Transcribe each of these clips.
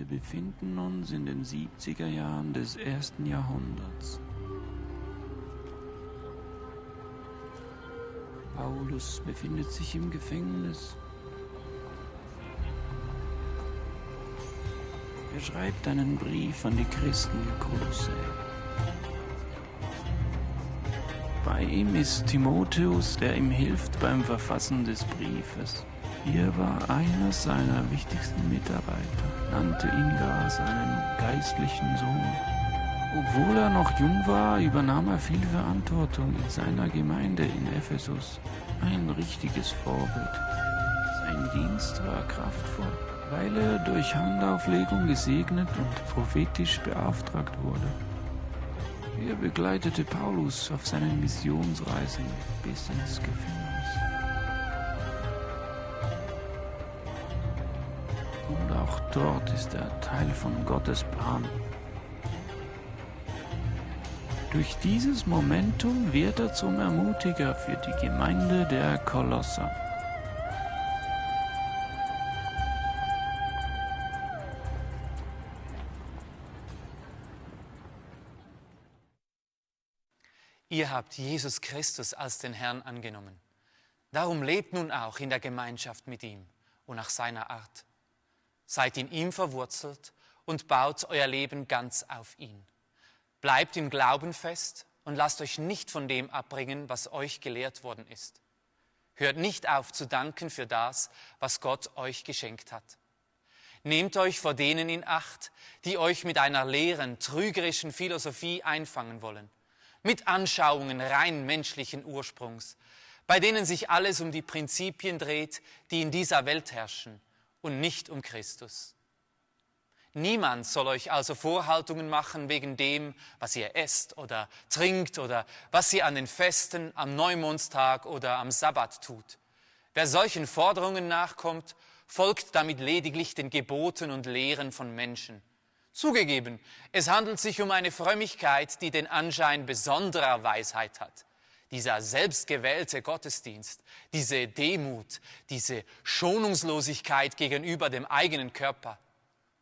befinden uns in den 70er Jahren des ersten Jahrhunderts. Paulus befindet sich im Gefängnis. Er schreibt einen Brief an die Christen in Kolossä. Bei ihm ist Timotheus, der ihm hilft beim Verfassen des Briefes. Er war einer seiner wichtigsten Mitarbeiter, nannte ihn gar seinen geistlichen Sohn. Obwohl er noch jung war, übernahm er viel Verantwortung in seiner Gemeinde in Ephesus. Ein richtiges Vorbild. Sein Dienst war kraftvoll, weil er durch Handauflegung gesegnet und prophetisch beauftragt wurde. Er begleitete Paulus auf seinen Missionsreisen bis ins Gefängnis. Und auch dort ist er Teil von Gottes Plan. Durch dieses Momentum wird er zum Ermutiger für die Gemeinde der Kolosser. Ihr habt Jesus Christus als den Herrn angenommen. Darum lebt nun auch in der Gemeinschaft mit ihm und nach seiner Art. Seid in ihm verwurzelt und baut euer Leben ganz auf ihn. Bleibt im Glauben fest und lasst euch nicht von dem abbringen, was euch gelehrt worden ist. Hört nicht auf zu danken für das, was Gott euch geschenkt hat. Nehmt euch vor denen in Acht, die euch mit einer leeren, trügerischen Philosophie einfangen wollen, mit Anschauungen rein menschlichen Ursprungs, bei denen sich alles um die Prinzipien dreht, die in dieser Welt herrschen und nicht um Christus. Niemand soll euch also Vorhaltungen machen wegen dem, was ihr esst oder trinkt oder was ihr an den Festen, am Neumondstag oder am Sabbat tut. Wer solchen Forderungen nachkommt, folgt damit lediglich den Geboten und Lehren von Menschen. Zugegeben, es handelt sich um eine Frömmigkeit, die den Anschein besonderer Weisheit hat. Dieser selbstgewählte Gottesdienst, diese Demut, diese Schonungslosigkeit gegenüber dem eigenen Körper.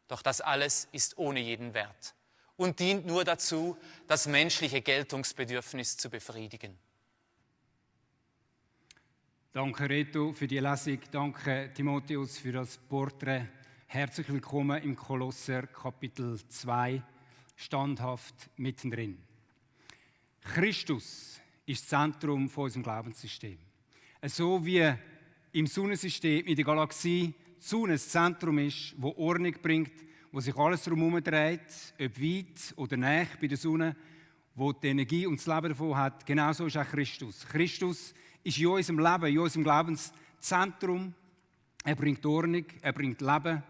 Doch das alles ist ohne jeden Wert und dient nur dazu, das menschliche Geltungsbedürfnis zu befriedigen. Danke Reto für die Lesung, danke Timotheus für das Porträt. Herzlich willkommen im Kolosser Kapitel 2, standhaft mittendrin. Christus ist das Zentrum von unserem Glaubenssystem. So wie im Sonnensystem, in der Galaxie, die Sonne das Zentrum ist, wo Ordnung bringt, wo sich alles drumherum dreht, ob weit oder nah bei der Sonne, wo die Energie und das Leben davon hat, genauso ist auch Christus. Christus ist in unserem Leben, in unserem Glaubenszentrum. Er bringt Ordnung, er bringt Leben,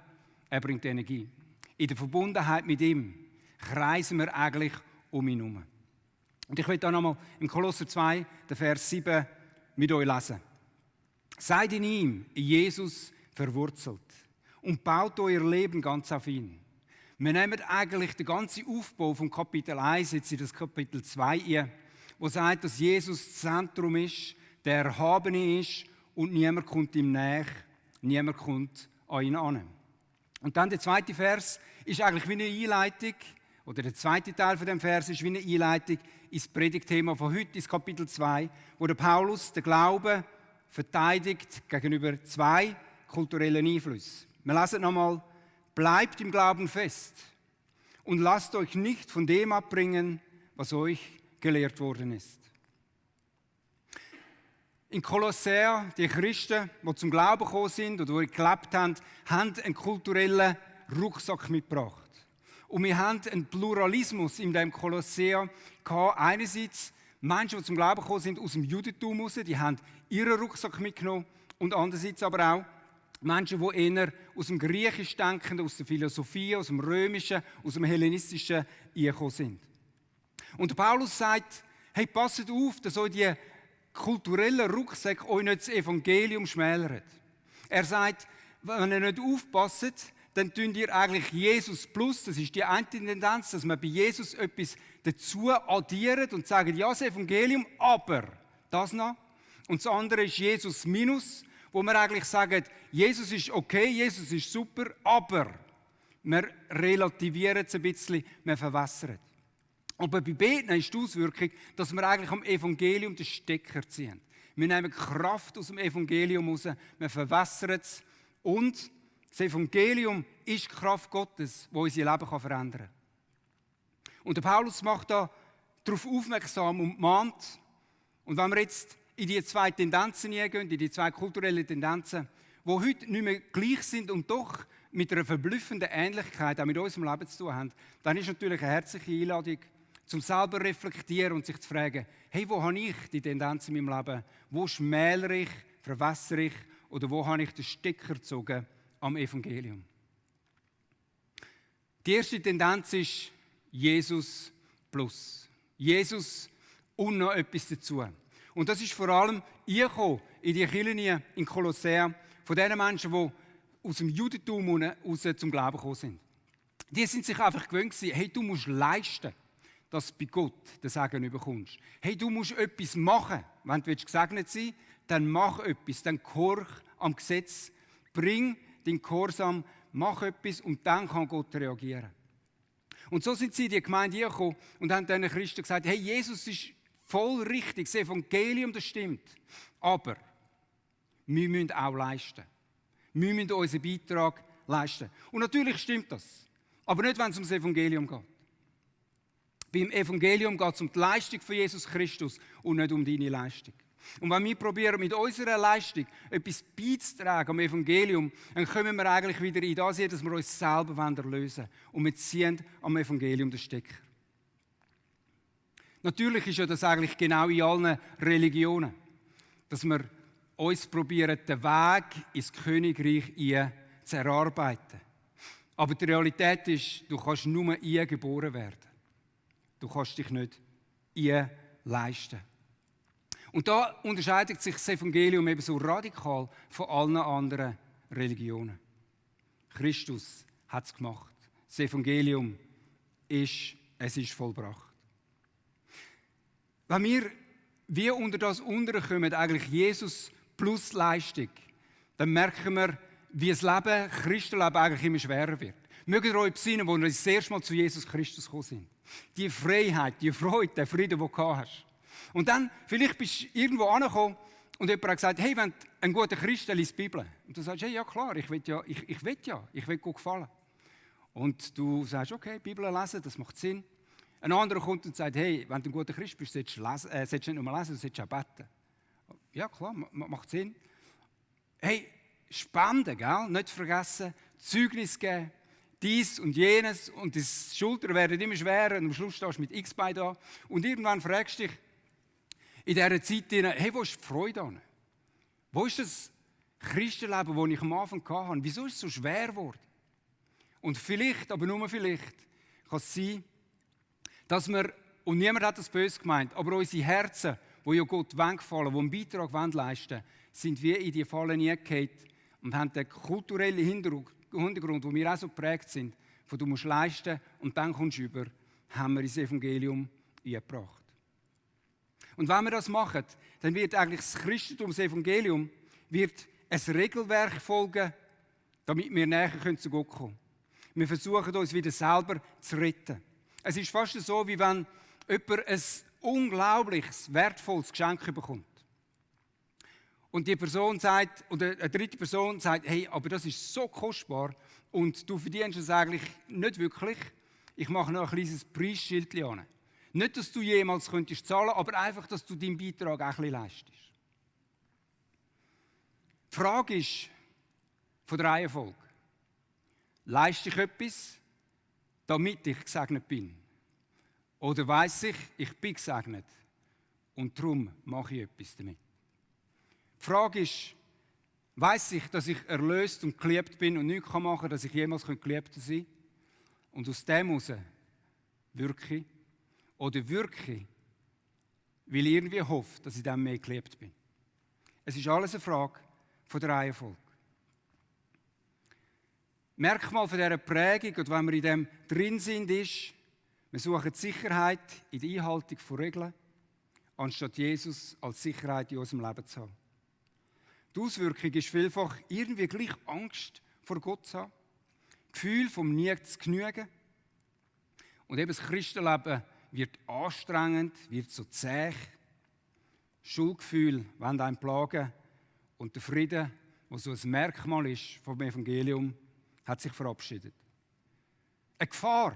er bringt Energie. In der Verbundenheit mit ihm kreisen wir eigentlich um ihn herum. Und ich will da nochmal im Kolosser 2, den Vers 7, mit euch lesen. Seid in ihm, in Jesus, verwurzelt und baut euer Leben ganz auf ihn. Wir nehmen eigentlich den ganzen Aufbau vom Kapitel 1 jetzt in das Kapitel 2 ein, wo sagt, dass Jesus das Zentrum ist, der Erhabene ist und niemand kommt ihm näher, niemand kommt an ihn an. Und dann der zweite Vers ist eigentlich wie eine Einleitung, oder der zweite Teil von dem Vers ist wie eine Einleitung ins Predigtthema von heute, ins Kapitel 2, wo der Paulus den Glauben verteidigt gegenüber zwei kulturellen Einflüssen. Wir lesen nochmal: Bleibt im Glauben fest und lasst euch nicht von dem abbringen, was euch gelehrt worden ist. In Kolossä, die Christen, die zum Glauben gekommen sind oder die gelebt haben, haben einen kulturellen Rucksack mitgebracht. Und wir haben einen Pluralismus in dem Kolossä gehabt. Einerseits Menschen, die zum Glauben gekommen sind aus dem Judentum heraus, die haben ihren Rucksack mitgenommen. Und andererseits aber auch Menschen, die eher aus dem Griechisch denken, aus der Philosophie, aus dem Römischen, aus dem Hellenistischen gekommen sind. Und Paulus sagt, hey, passt auf, dass euch die kulturellen Rucksäcke euch nicht das Evangelium schmälern. Er sagt, wenn ihr nicht aufpasst, dann tun ihr eigentlich Jesus plus, das ist die eine Tendenz, dass man bei Jesus etwas dazu addiert und sagt, ja, das Evangelium, aber das noch. Und das andere ist Jesus minus, wo man eigentlich sagt, Jesus ist okay, Jesus ist super, aber wir relativieren es ein bisschen, wir verwässern. Aber bei Beten ist die Auswirkung, dass wir eigentlich am Evangelium den Stecker ziehen. Wir nehmen Kraft aus dem Evangelium raus, wir verwässern es und das Evangelium ist die Kraft Gottes, die unser Leben verändern kann. Und der Paulus macht da darauf aufmerksam und mahnt. Und wenn wir jetzt in die zwei Tendenzen hineingehen, in die zwei kulturellen Tendenzen, die heute nicht mehr gleich sind und doch mit einer verblüffenden Ähnlichkeit auch mit unserem Leben zu tun haben, dann ist natürlich eine herzliche Einladung, zum selber reflektieren und sich zu fragen, hey, wo habe ich die Tendenz in meinem Leben? Wo schmälere ich, verwässere ich oder wo habe ich den Stecker gezogen am Evangelium? Die erste Tendenz ist Jesus plus. Jesus und noch etwas dazu. Und das ist vor allem eingekommen in die Kirchen in Kolossä von den Menschen, die aus dem Judentum raus zum Glauben gekommen sind. Die sind sich einfach gewöhnt gewesen, hey, du musst leisten, dass du bei Gott den Segen bekommst. Hey, du musst etwas machen. Wenn du gesegnet sein willst, dann mach etwas. Dann gehorch am Gesetz. Bring den Gehorsam, mach etwas und dann kann Gott reagieren. Und so sind sie in die Gemeinde gekommen und haben den Christen gesagt, hey, Jesus ist voll richtig, das Evangelium, das stimmt. Aber wir müssen auch leisten. Wir müssen unseren Beitrag leisten. Und natürlich stimmt das. Aber nicht, wenn es ums Evangelium geht. Beim Evangelium geht es um die Leistung von Jesus Christus und nicht um deine Leistung. Und wenn wir probieren, mit unserer Leistung etwas beizutragen am Evangelium, dann kommen wir eigentlich wieder in das hier, dass wir uns selber erlösen wollen. Und wir ziehen am Evangelium den Stecker. Natürlich ist ja das eigentlich genau in allen Religionen, dass wir uns probieren, den Weg ins Königreich zu erarbeiten. Aber die Realität ist, du kannst nur geboren werden. Du kannst dich nicht leisten. Und da unterscheidet sich das Evangelium eben so radikal von allen anderen Religionen. Christus hat es gemacht. Das Evangelium ist vollbracht. Wenn wir wie unter das unterkommen, eigentlich Jesus plus Leistung, dann merken wir, wie das Leben, Christenleben eigentlich immer schwerer wird. Mögt ihr euch besinnen, als wir das erste Mal zu Jesus Christus gekommen sind. Die Freiheit, die Freude, der Frieden, den du hast. Und dann, vielleicht bist du irgendwo angekommen und jemand hat gesagt, hey, wenn du ein guter Christ liest die Bibel. Und du sagst, hey, ja klar, ich will Gott gefallen. Und du sagst, okay, Bibel lesen, das macht Sinn. Ein anderer kommt und sagt, hey, wenn du ein guter Christ bist, solltest du nicht nur lesen, du solltest auch beten. Ja klar, macht Sinn. Hey, Spenden, gell? Nicht vergessen, Zeugnis geben, dies und jenes und die Schultern werden immer schwerer und am Schluss stehst du mit X-Bein da und irgendwann fragst du dich in dieser Zeit, hey, wo ist die Freude an? Wo ist das Christenleben, das ich am Anfang hatte? Wieso ist es so schwer geworden? Und vielleicht, aber nur vielleicht, kann es sein, dass wir, und niemand hat das böse gemeint, aber unsere Herzen, die ja Gott gefallen, die einen Beitrag leisten wollen, sind wie in die Falle hineingefallen und haben den kulturellen Hintergrund, wo wir auch so geprägt sind, von du musst leisten und dann kommst du über, haben wir ins Evangelium eingebracht. Und wenn wir das machen, dann wird eigentlich das Christentum, das Evangelium, wird ein Regelwerk folgen, damit wir näher zu Gott kommen. Wir versuchen uns wieder selber zu retten. Es ist fast so, wie wenn jemand ein unglaubliches, wertvolles Geschenk bekommt. Und die Person sagt, oder eine dritte Person sagt, hey, aber das ist so kostbar und du verdienst es eigentlich nicht wirklich. Ich mache noch ein kleines Preisschild an. Nicht, dass du jemals könntest zahlen, aber einfach, dass du deinen Beitrag auch ein bisschen leistest. Die Frage ist von der Reihenfolge. Leiste ich etwas, damit ich gesegnet bin? Oder weiss ich bin gesegnet und darum mache ich etwas damit? Die Frage ist, weiss ich, dass ich erlöst und geliebt bin und nichts machen kann, dass ich jemals geliebt sein kann? Und aus dem heraus wirke ich? Oder wirke ich, weil ich irgendwie hoffe, dass ich dann mehr geliebt bin? Es ist alles eine Frage von der Reihenfolge. Merkmal von dieser Prägung, und wenn wir in dem drin sind, ist, wir suchen die Sicherheit in der Einhaltung von Regeln, anstatt Jesus als Sicherheit in unserem Leben zu haben. Die Auswirkung ist vielfach irgendwie gleich Angst vor Gott zu haben, Gefühl vom Nie zu genügen. Und eben das Christenleben wird anstrengend, wird so zäh. Schuldgefühl wollen einen plagen. Und der Frieden, der so ein Merkmal ist vom Evangelium, hat sich verabschiedet. Eine Gefahr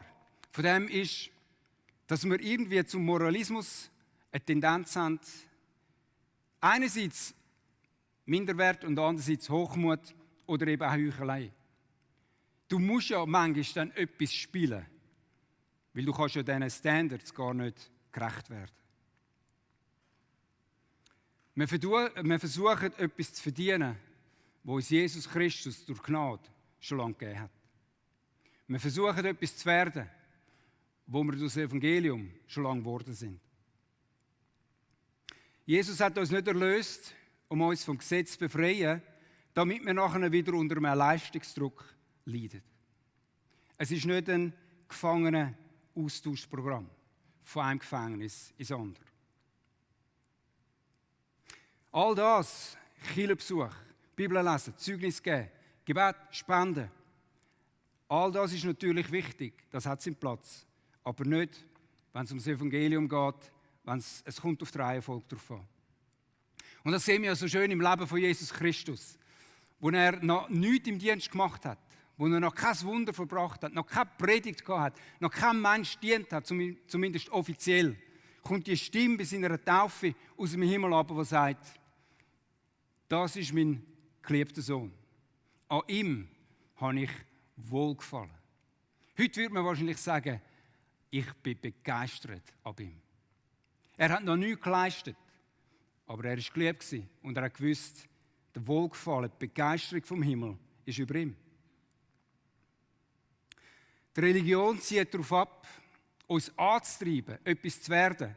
von dem ist, dass wir irgendwie zum Moralismus eine Tendenz haben. Einerseits Minderwert und andererseits Hochmut oder eben auch Heuchelei. Du musst ja manchmal dann etwas spielen, weil du kannst ja diesen Standards gar nicht gerecht werden. Wir versuchen, etwas zu verdienen, was uns Jesus Christus durch Gnade schon lange gegeben hat. Wir versuchen, etwas zu werden, wo wir durch das Evangelium schon lange geworden sind. Jesus hat uns nicht erlöst, um uns vom Gesetz zu befreien, damit wir nachher wieder unter einem Leistungsdruck leiden. Es ist nicht ein Gefangenen-Austauschprogramm von einem Gefängnis ins andere. All das, Kirchenbesuch, Bibel lesen, Zeugnis geben, Gebet, Spenden, all das ist natürlich wichtig, das hat seinen Platz. Aber nicht, wenn es ums Evangelium geht, es kommt auf die Reihenfolge drauf an. Und das sehen wir ja so schön im Leben von Jesus Christus, wo er noch nichts im Dienst gemacht hat, wo er noch kein Wunder verbracht hat, noch keine Predigt gehabt hat, noch kein Mensch dient hat, zumindest offiziell, kommt die Stimme bei seiner Taufe aus dem Himmel ab, die sagt, das ist mein geliebter Sohn. An ihm habe ich wohlgefallen. Heute würde man wahrscheinlich sagen, ich bin begeistert ab ihm. Er hat noch nichts geleistet, aber er war geliebt und er hat gewusst, der Wohlgefallen, die Begeisterung vom Himmel ist über ihm. Die Religion zieht darauf ab, uns anzutreiben, etwas zu werden,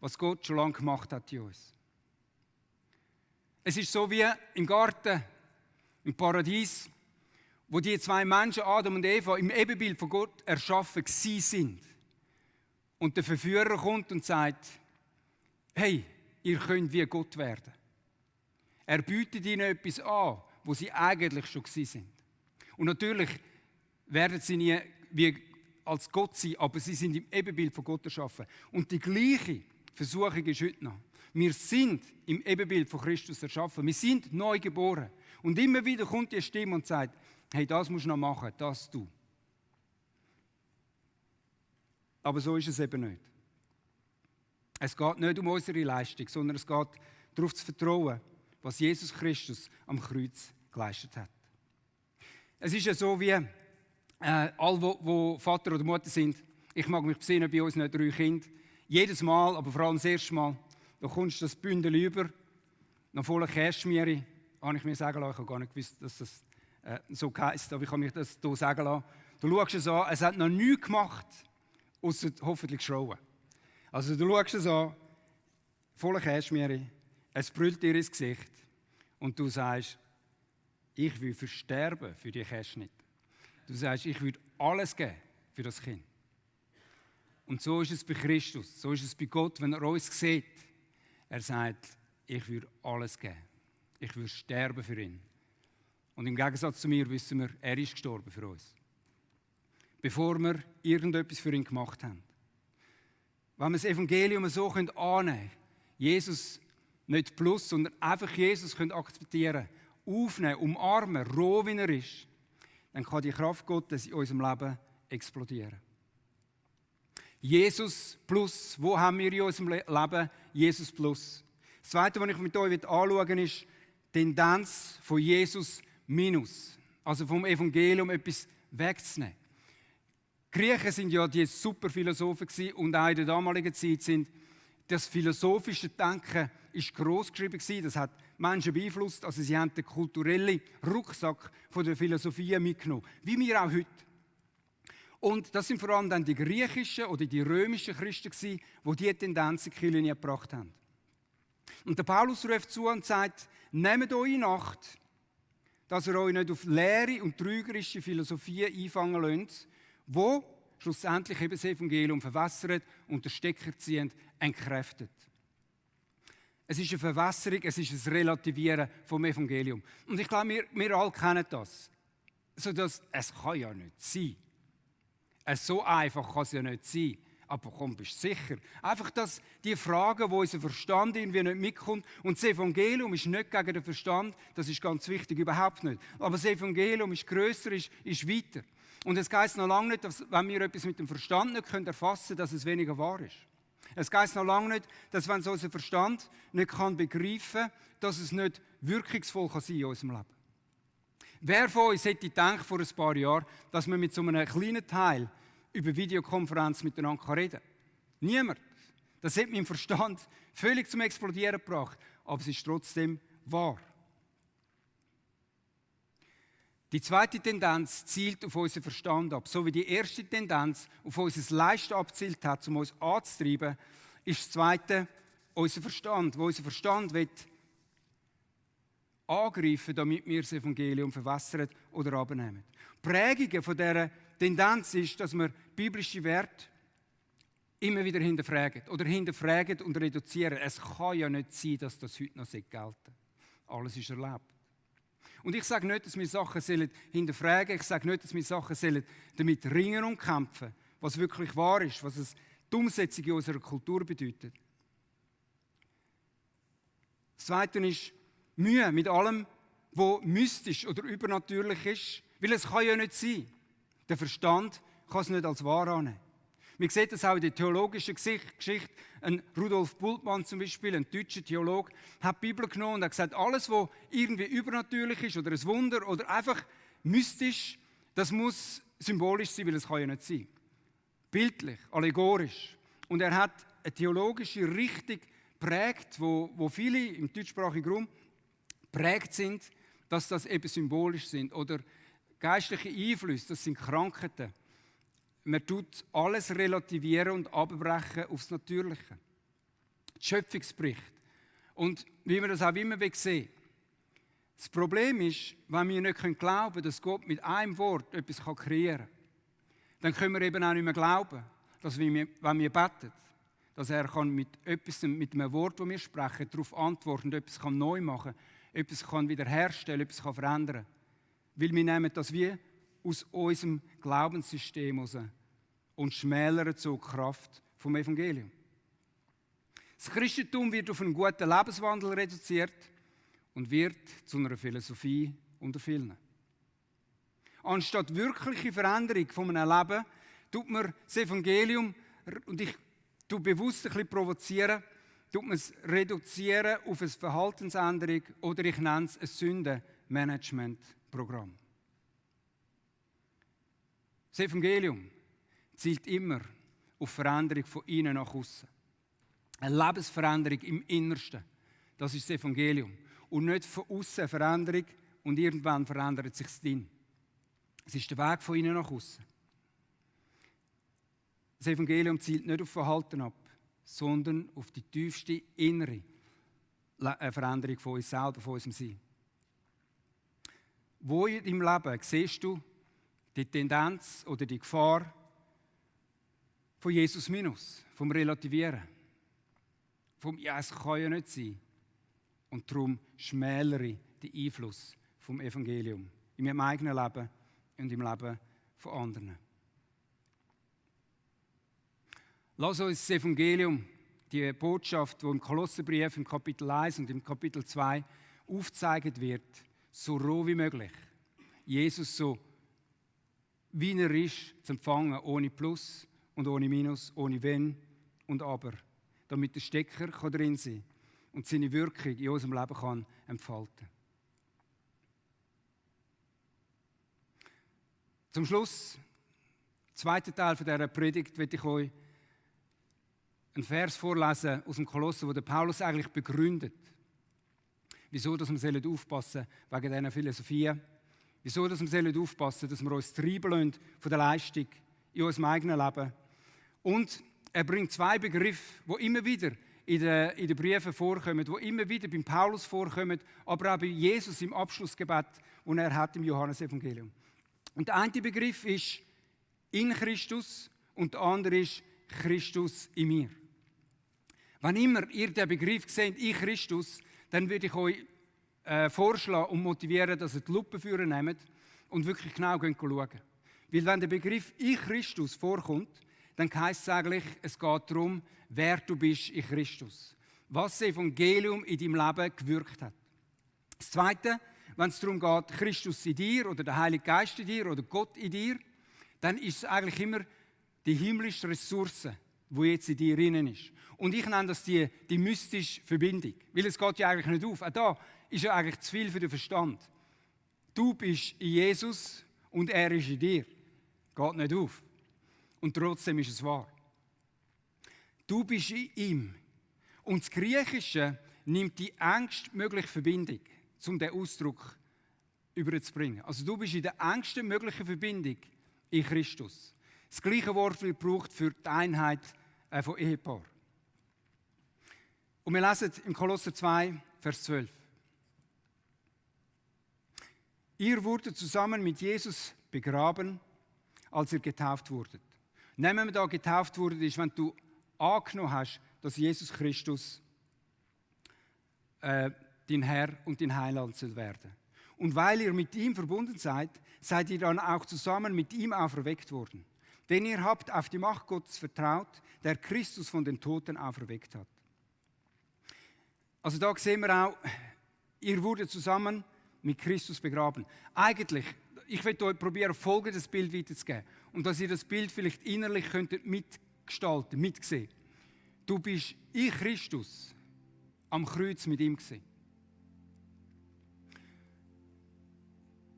was Gott schon lange gemacht hat in uns. Es ist so wie im Garten, im Paradies, wo die zwei Menschen, Adam und Eva, im Ebenbild von Gott erschaffen sind. Und der Verführer kommt und sagt, hey, ihr könnt wie Gott werden. Er bietet ihnen etwas an, wo sie eigentlich schon sind. Und natürlich werden sie nie wie als Gott sein, aber sie sind im Ebenbild von Gott erschaffen. Und die gleiche Versuchung ist heute noch. Wir sind im Ebenbild von Christus erschaffen. Wir sind neu geboren. Und immer wieder kommt die Stimme und sagt, hey, das musst du noch machen, das du. Aber so ist es eben nicht. Es geht nicht um unsere Leistung, sondern es geht darauf zu vertrauen, was Jesus Christus am Kreuz geleistet hat. Es ist ja so wie alle, die Vater oder Mutter sind. Ich mag mich besinnen bei unseren 3 Kindern. Jedes Mal, aber vor allem das erste Mal, da kommst du das Bündel über, noch voller Cashmere, habe ich mir sagen lassen. Ich habe gar nicht gewusst, dass das so heisst, aber ich habe mich das hier sagen lassen. Du schaust es an, es hat noch nichts gemacht, ausser hoffentlich schrauen. Also du schaust es an, voller Cashmere, es brüllt dir ins Gesicht und du sagst, ich will versterben für die Cashschnitte. Du sagst, ich würde alles geben für das Kind. Und so ist es bei Christus, so ist es bei Gott, wenn er uns sieht. Er sagt, ich würde alles geben. Ich würde sterben für ihn. Und im Gegensatz zu mir wissen wir, er ist gestorben für uns. Bevor wir irgendetwas für ihn gemacht haben. Wenn wir das Evangelium so annehmen können, Jesus nicht plus, sondern einfach Jesus akzeptieren, aufnehmen, umarmen, roh wie er ist, dann kann die Kraft Gottes in unserem Leben explodieren. Jesus plus, wo haben wir in unserem Leben Jesus plus? Das Zweite, was ich mit euch anschauen will, ist die Tendenz von Jesus minus. Also vom Evangelium etwas wegzunehmen. Die Griechen sind ja die super Philosophen gewesen, und auch in der damaligen Zeit sind das philosophische Denken ist gross geschrieben gewesen. Das hat Menschen beeinflusst. Also sie haben den kulturellen Rucksack von der Philosophie mitgenommen, wie wir auch heute. Und das sind vor allem dann die griechischen oder die römischen Christen gewesen, die diese Tendenz in die Kirche gebracht haben. Und der Paulus ruft zu und sagt, nehmt euch in Acht, dass ihr euch nicht auf leere und trügerische Philosophien einfangen lasst, wo schlussendlich eben das Evangelium verwässert und den Stecker ziehend entkräftet. Es ist eine Verwässerung, es ist ein Relativieren vom Evangelium. Und ich glaube, wir alle kennen das. sodass es kann ja nicht sein. So einfach kann es ja nicht sein. Aber komm, bist du sicher? Einfach, dass die Fragen, wo unser Verstand irgendwie nicht mitkommt, und das Evangelium ist nicht gegen den Verstand, das ist ganz wichtig, überhaupt nicht. Aber das Evangelium ist grösser, ist weiter. Und es heisst noch lange nicht, dass, wenn wir etwas mit dem Verstand nicht erfassen können, dass es weniger wahr ist. Es heisst noch lange nicht, dass wenn es unser Verstand nicht begreifen kann, dass es nicht wirkungsvoll sein kann in unserem Leben. Wer von uns hätte gedacht vor ein paar Jahren, dass man mit so einem kleinen Teil über Videokonferenz miteinander reden kann? Niemand. Das hat meinen Verstand völlig zum Explodieren gebracht, aber es ist trotzdem wahr. Die zweite Tendenz zielt auf unseren Verstand ab. So wie die erste Tendenz auf unser Leisten abzielt hat, um uns anzutreiben, ist das zweite unser Verstand, wo unser Verstand will angreifen, damit wir das Evangelium verwässern oder abnehmen. Die Prägung von dieser Tendenz ist, dass wir biblische Werte immer wieder hinterfragen und reduzieren. Es kann ja nicht sein, dass das heute noch gelten sollte. Alles ist erlebt. Und ich sage nicht, dass wir Sachen hinterfragen sollen. Ich sage nicht, dass wir Sachen damit ringen und kämpfen, was wirklich wahr ist, was es die Umsetzung in unserer Kultur bedeutet. Das Zweite ist Mühe mit allem, was mystisch oder übernatürlich ist, weil es kann ja nicht sein. Der Verstand kann es nicht als wahr annehmen. Man sieht das auch in der theologischen Geschichte. Ein Rudolf Bultmann zum Beispiel, ein deutscher Theologe, hat die Bibel genommen und hat gesagt, alles, was irgendwie übernatürlich ist oder ein Wunder oder einfach mystisch, das muss symbolisch sein, weil es kann ja nicht sein. Bildlich, allegorisch. Und er hat eine theologische Richtung geprägt, wo viele im deutschsprachigen Raum geprägt sind, dass das eben symbolisch sind. Oder geistliche Einflüsse, das sind Krankheiten. Man tut alles relativieren und abbrechen aufs Natürliche. Die Schöpfungsbericht. Und wie wir das auch immer sehen. Das Problem ist, wenn wir nicht glauben können, dass Gott mit einem Wort etwas kreieren kann, dann können wir eben auch nicht mehr glauben, dass wenn wir beten, dass er mit einem Wort, das wir sprechen, darauf antworten und etwas neu machen kann, etwas wiederherstellen, etwas verändern kann. Weil wir nehmen das wie aus unserem Glaubenssystem raus und schmälern so die Kraft vom Evangelium. Das Christentum wird auf einen guten Lebenswandel reduziert und wird zu einer Philosophie unter vielen. Anstatt wirkliche Veränderung von einem Leben, tut man das Evangelium, und ich tue bewusst ein bisschen provozieren, tut man es reduzieren auf eine Verhaltensänderung oder ich nenne es ein Sündenmanagementprogramm. Das Evangelium zielt immer auf Veränderung von innen nach außen. Eine Lebensveränderung im Innersten. Das ist das Evangelium. Und nicht von außen eine Veränderung und irgendwann verändert sich das Ding. Es ist der Weg von innen nach außen. Das Evangelium zielt nicht auf Verhalten ab, sondern auf die tiefste innere Veränderung von uns selber, von unserem Sein. Wo in deinem Leben siehst du die Tendenz oder die Gefahr von Jesus Minus, vom Relativieren, vom «Ja, es kann ja nicht sein» und darum schmälere den Einfluss vom Evangelium in meinem eigenen Leben und im Leben von anderen. Lass uns das Evangelium, die Botschaft, die im Kolosserbrief im Kapitel 1 und im Kapitel 2 aufgezeigt wird, so roh wie möglich. Jesus so, wie er ist, zu empfangen, ohne Plus und ohne Minus, ohne Wenn und Aber, damit der Stecker drin sein kann und seine Wirkung in unserem Leben kann entfalten. Zum Schluss, im zweiten Teil dieser Predigt, möchte ich euch einen Vers vorlesen aus dem Kolosser, wo der Paulus eigentlich begründet, wieso dass wir aufpassen sollen wegen diesen Philosophien, wieso dass wir aufpassen sollen, dass wir uns treiben lassen von der Leistung in unserem eigenen Leben. Und er bringt zwei Begriffe, die immer wieder in den Briefen vorkommen, die immer wieder beim Paulus vorkommen, aber auch bei Jesus im Abschlussgebet, das er hat im Johannesevangelium. Und der eine Begriff ist in Christus und der andere ist Christus in mir. Wenn immer ihr den Begriff seht, in Christus, dann würde ich euch vorschlagen und motivieren, dass ihr die Lupe führen nehmt und wirklich genau schauen. Weil wenn der Begriff «Ich Christus» vorkommt, dann heisst es eigentlich, es geht darum, wer du bist in Christus. Was das Evangelium in deinem Leben gewirkt hat. Das Zweite, wenn es darum geht, Christus in dir oder der Heilige Geist in dir oder Gott in dir, dann ist es eigentlich immer die himmlische Ressource, die jetzt in dir drin ist. Und ich nenne das die mystische Verbindung. Weil es geht ja eigentlich nicht auf. Auch da ist ja eigentlich zu viel für den Verstand. Du bist in Jesus und er ist in dir. Geht nicht auf. Und trotzdem ist es wahr. Du bist in ihm. Und das Griechische nimmt die engstmögliche Verbindung, um diesen Ausdruck überzubringen. Also du bist in der engsten möglichen Verbindung in Christus. Das gleiche Wort wird gebraucht für die Einheit von Ehepaar. Und wir lesen im Kolosser 2, Vers 12. Ihr wurdet zusammen mit Jesus begraben, als ihr getauft wurdet. Nehmen wir da getauft wurde, ist, wenn du angenommen hast, dass Jesus Christus dein Herr und dein Heiland soll werden. Und weil ihr mit ihm verbunden seid, seid ihr dann auch zusammen mit ihm auferweckt worden. Denn ihr habt auf die Macht Gottes vertraut, der Christus von den Toten auferweckt hat. Also da sehen wir auch, ihr wurdet zusammen mit Christus begraben. Eigentlich, ich werde euch probieren, folgendes Bild weiterzugeben. Und dass ihr das Bild vielleicht innerlich könntet mitgestalten, mitsehen. Du bist in Christus am Kreuz mit ihm gewesen.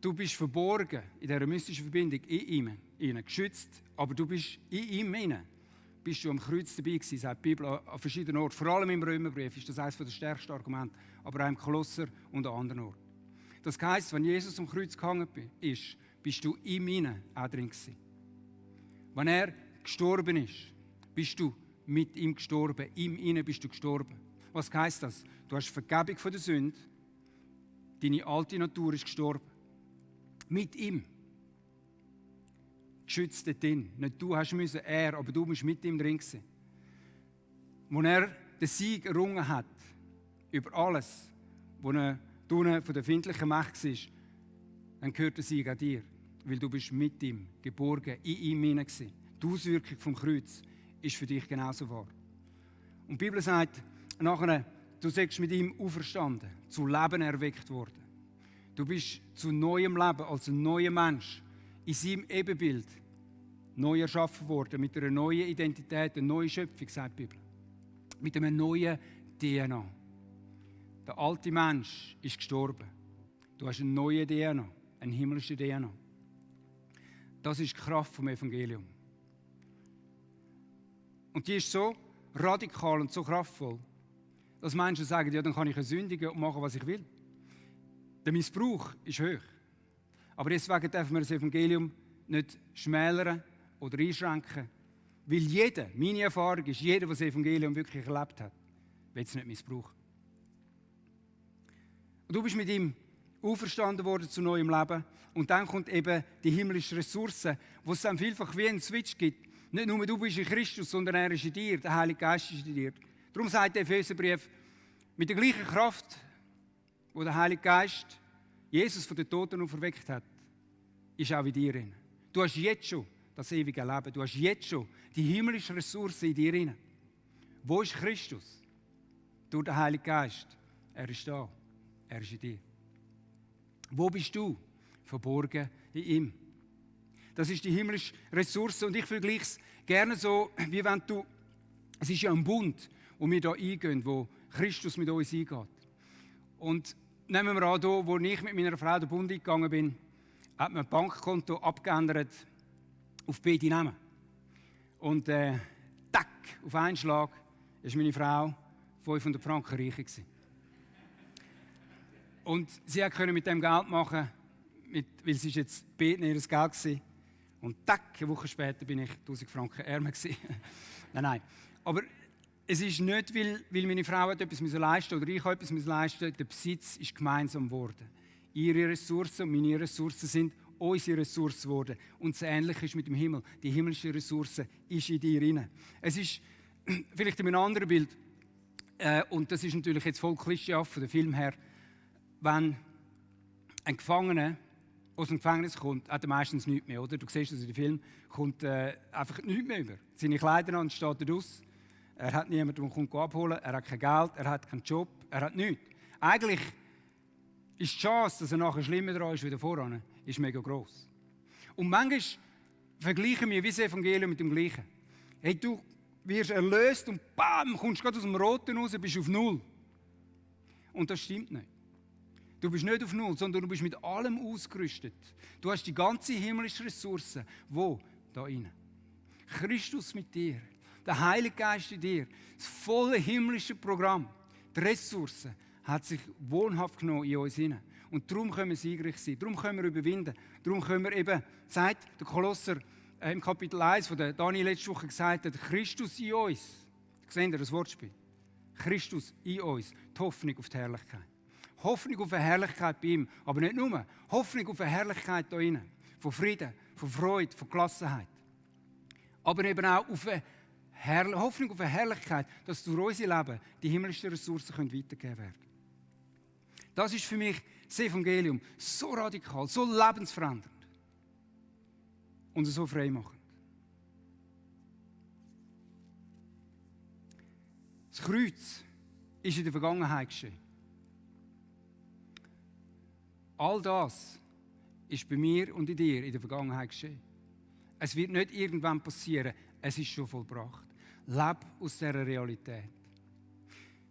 Du bist verborgen in dieser mystischen Verbindung in ihm, geschützt, aber du bist in ihm hinein. Bist du am Kreuz dabei gewesen, sagt die Bibel an verschiedenen Orten. Vor allem im Römerbrief ist das eines der stärksten Argumente, aber auch im Kolosser und an anderen Orten. Das heisst, wenn Jesus am Kreuz gehangen ist, bist du in ihm hinein auch drin gewesen. Wenn er gestorben ist, bist du mit ihm gestorben. Ihm hinein bist du gestorben. Was heisst das? Du hast Vergebung von der Sünde. Deine alte Natur ist gestorben. Mit ihm. Geschützt drin. Nicht du hast müssen, er, aber du bist mit ihm drin gewesen. Als er den Sieg errungen hat über alles, wo er von der findlichen Macht war, dann gehört der Sieg an dir. Weil du bist mit ihm geborgen, in ihm hinein gewesen. Die Auswirkung vom Kreuz ist für dich genauso wahr. Und die Bibel sagt, nachher, du sagst mit ihm auferstanden, zu Leben erweckt worden. Du bist zu neuem Leben, als ein neuer Mensch, in seinem Ebenbild neu erschaffen worden, mit einer neuen Identität, einer neuen Schöpfung, sagt die Bibel. Mit einem neuen DNA. Der alte Mensch ist gestorben. Du hast eine neue DNA, eine himmlische DNA. Das ist die Kraft vom Evangelium. Und die ist so radikal und so kraftvoll, dass Menschen sagen, ja, dann kann ich sündigen und machen, was ich will. Der Missbrauch ist hoch. Aber deswegen dürfen wir das Evangelium nicht schmälern oder einschränken. Weil jeder, meine Erfahrung ist, jeder, der das Evangelium wirklich erlebt hat, will es nicht missbrauchen. Und du bist mit ihm auferstanden worden zu neuem Leben. Und dann kommt eben die himmlische Ressource, wo es dann vielfach wie einen Switch gibt. Nicht nur du bist in Christus, sondern er ist in dir, der Heilige Geist ist in dir. Darum sagt der Epheserbrief, mit der gleichen Kraft, wo der Heilige Geist Jesus von den Toten auferweckt hat, ist auch in dir drin. Du hast jetzt schon das ewige Leben. Du hast jetzt schon die himmlische Ressource in dir drin. Wo ist Christus? Durch den Heiligen Geist. Er ist da. Er ist in dir. Wo bist du? Verborgen in ihm. Das ist die himmlische Ressource. Und ich vergleiche es gerne so, wie wenn du, es ist ja ein Bund, wo wir hier eingehen, wo Christus mit uns eingeht. Und nehmen wir an, hier, wo ich mit meiner Frau den Bund eingegangen bin, hat man ein Bankkonto abgeändert auf beide Namen. Und tack, auf einen Schlag war meine Frau 500 Franken reicher gewesen. Und sie konnte mit dem Geld machen, weil es jetzt beiden ihr Geld war. Und tack, eine Woche später bin ich 1000 Franken ärmer gewesen. Nein. Aber es ist nicht, weil meine Frau etwas leisten oder ich etwas leisten musste. Der Besitz ist gemeinsam geworden. Ihre Ressourcen und meine Ressourcen sind unsere Ressourcen geworden. Und das Ähnliche ist mit dem Himmel. Die himmlische Ressource ist in dir drin. Es ist vielleicht in einem anderen Bild, und das ist natürlich jetzt voll klischeehaft von dem Film her, wenn ein Gefangener aus dem Gefängnis kommt, hat er meistens nichts mehr, oder? Du siehst das in den Filmen, kommt einfach nichts mehr über. Seine Kleider an, steht er aus. Er hat niemanden, der kommt abholen. Er hat kein Geld, er hat keinen Job, er hat nichts. Eigentlich ist die Chance, dass er nachher schlimmer dran ist wie voran, ist mega gross. Und manchmal vergleichen wir wie das Evangelium mit dem Gleichen. Hey, du wirst erlöst und bam, kommst gerade aus dem Roten raus, bist auf Null. Und das stimmt nicht. Du bist nicht auf Null, sondern du bist mit allem ausgerüstet. Du hast die ganze himmlische Ressource. Wo? Da innen. Christus mit dir. Der Heilige Geist in dir. Das volle himmlische Programm. Die Ressourcen hat sich wohnhaft genommen in uns hinein. Und darum können wir siegreich sein. Darum können wir überwinden. Darum können wir eben, sagt der Kolosser im Kapitel 1, wo der Daniel letzte Woche gesagt hat, Christus in uns. Seht ihr das Wortspiel? Christus in uns. Die Hoffnung auf die Herrlichkeit. Hoffnung auf eine Herrlichkeit bei ihm. Aber nicht nur. Hoffnung auf eine Herrlichkeit da innen. Von Frieden, von Freude, von Gelassenheit. Aber eben auch auf eine Hoffnung auf eine Herrlichkeit, dass durch unser Leben die himmlischen Ressourcen weitergegeben werden können. Das ist für mich das Evangelium so radikal, so lebensverändernd und so freimachend. Das Kreuz ist in der Vergangenheit geschehen. All das ist bei mir und in dir in der Vergangenheit geschehen. Es wird nicht irgendwann passieren, es ist schon vollbracht. Leb aus dieser Realität.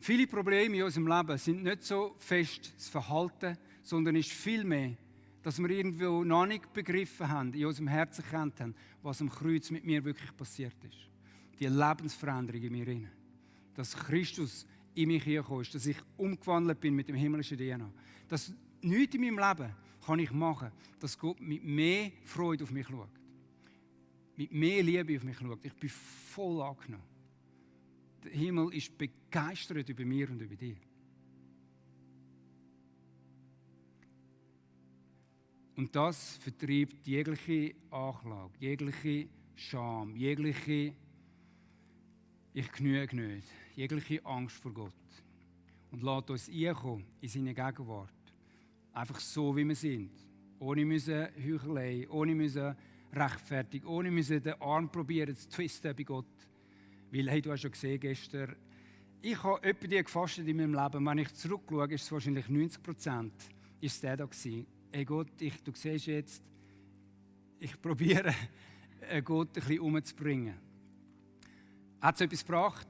Viele Probleme in unserem Leben sind nicht so fest das Verhalten, sondern ist vielmehr, dass wir irgendwo noch nicht begriffen haben, in unserem Herzen erkannt haben, was am Kreuz mit mir wirklich passiert ist. Die Lebensveränderung in mir hinein. Dass Christus in mich hergekommen ist, dass ich umgewandelt bin mit dem himmlischen DNA. Dass nichts in meinem Leben kann ich machen, dass Gott mit mehr Freude auf mich schaut. Mit mehr Liebe auf mich schaut. Ich bin voll angenommen. Der Himmel ist begeistert über mir und über dich. Und das vertreibt jegliche Anklage, jegliche Scham, jegliche «Ich genüge nicht», jegliche Angst vor Gott. Und lässt uns einkommen in seine Gegenwart. Einfach so, wie wir sind. Ohne Heuchelei, ohne rechtfertigen, ohne den Arm probieren zu twisten bei Gott. Weil, hey, du hast ja gesehen gestern, ich habe etwa die gefastet in meinem Leben. Wenn ich zurückschaue, ist es wahrscheinlich 90% ist der da gewesen. Hey Gott, du siehst jetzt, ich probiere, Gott ein bisschen umzubringen. Hat es etwas gebracht?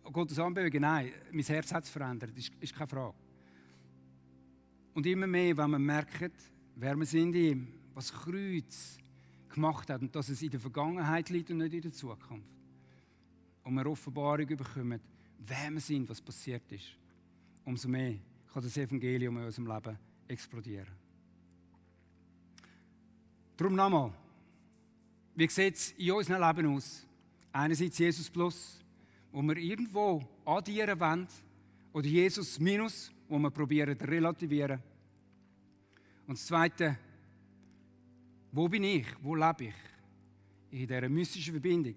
Gottes Anbewegen? Nein, mein Herz hat es verändert, ist keine Frage. Und immer mehr, wenn wir merken, wer wir sind in ihm, was das Kreuz gemacht hat und dass es in der Vergangenheit liegt und nicht in der Zukunft. Und wir Offenbarung bekommen, wer wir sind, was passiert ist, umso mehr kann das Evangelium in unserem Leben explodieren. Darum nochmal, wie sieht es in unserem Leben aus? Einerseits Jesus Plus, wo wir irgendwo addieren wollen, oder Jesus Minus, wo wir probieren zu relativieren. Und das Zweite, wo bin ich? Wo lebe ich? In dieser mystischen Verbindung.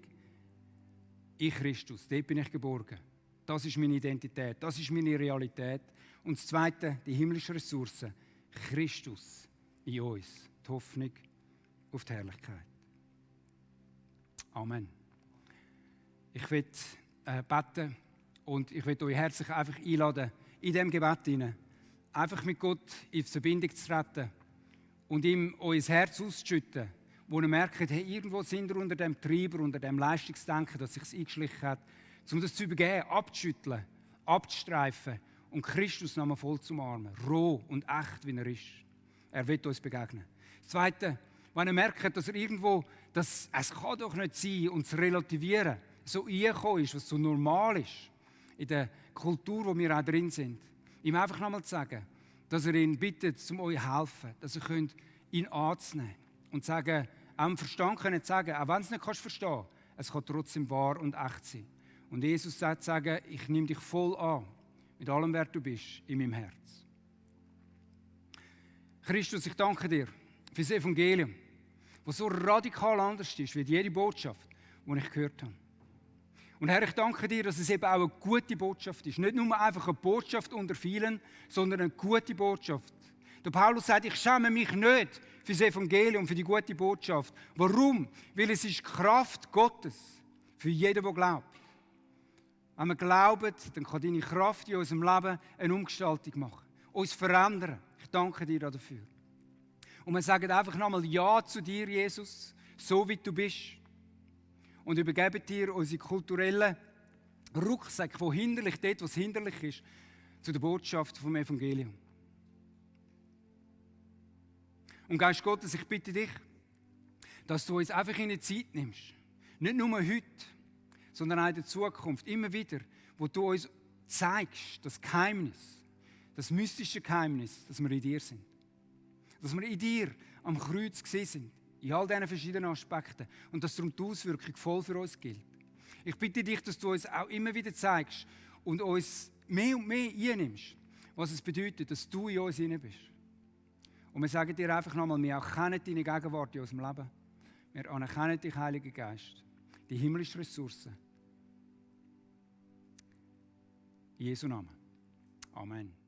Ich Christus, dort bin ich geborgen. Das ist meine Identität, das ist meine Realität. Und das Zweite, die himmlische Ressource, Christus in uns, die Hoffnung auf die Herrlichkeit. Amen. Ich will beten und ich will euch herzlich einfach einladen, in diesem Gebet hinein, einfach mit Gott in Verbindung zu treten und ihm euer Herz auszuschütten, wo ihr merkt, hey, irgendwo sind wir unter dem Treiber, unter dem Leistungsdenken, das sich eingeschlichen hat, um das zu übergeben, abzuschütteln, abzustreifen und Christus nochmal voll zu umarmen, roh und echt, wie er ist. Er wird uns begegnen. Das Zweite, wenn ihr merkt, dass er irgendwo, es kann doch nicht sein, und zu relativieren, so eingekommen ist, was so normal ist, in der Kultur, wo wir auch drin sind, ihm einfach nochmal zu sagen, dass er ihn bittet, um euch zu helfen, dass ihr könnt, ihn anzunehmen und zu sagen, auch im Verstand können sagen, auch wenn du es nicht verstehen kannst, es kann trotzdem wahr und echt sein. Und Jesus sagt, sagen, ich nehme dich voll an, mit allem, wer du bist, in meinem Herz. Christus, ich danke dir für das Evangelium, das so radikal anders ist, wie jede Botschaft, die ich gehört habe. Und Herr, ich danke dir, dass es eben auch eine gute Botschaft ist. Nicht nur einfach eine Botschaft unter vielen, sondern eine gute Botschaft. Der Paulus sagt, ich schäme mich nicht für das Evangelium, für die gute Botschaft. Warum? Weil es ist die Kraft Gottes für jeden, der glaubt. Wenn wir glauben, dann kann deine Kraft in unserem Leben eine Umgestaltung machen, uns verändern. Ich danke dir dafür. Und wir sagen einfach nochmal Ja zu dir, Jesus, so wie du bist. Und übergeben dir unsere kulturellen Rucksäcke von hinderlich, dort, was hinderlich ist, zu der Botschaft vom Evangelium. Und Geist Gottes, ich bitte dich, dass du uns einfach in die Zeit nimmst. Nicht nur heute, sondern auch in der Zukunft. Immer wieder, wo du uns zeigst, das Geheimnis, das mystische Geheimnis, dass wir in dir sind. Dass wir in dir am Kreuz gesehen sind. In all diesen verschiedenen Aspekten. Und dass darum die Auswirkung voll für uns gilt. Ich bitte dich, dass du uns auch immer wieder zeigst und uns mehr und mehr einnimmst, was es bedeutet, dass du in uns hinein bist. Und wir sagen dir einfach nochmal, wir erkennen deine Gegenwart in unserem Leben. Wir anerkennen dich, Heiliger Geist, die himmlischen Ressourcen. In Jesu Namen. Amen.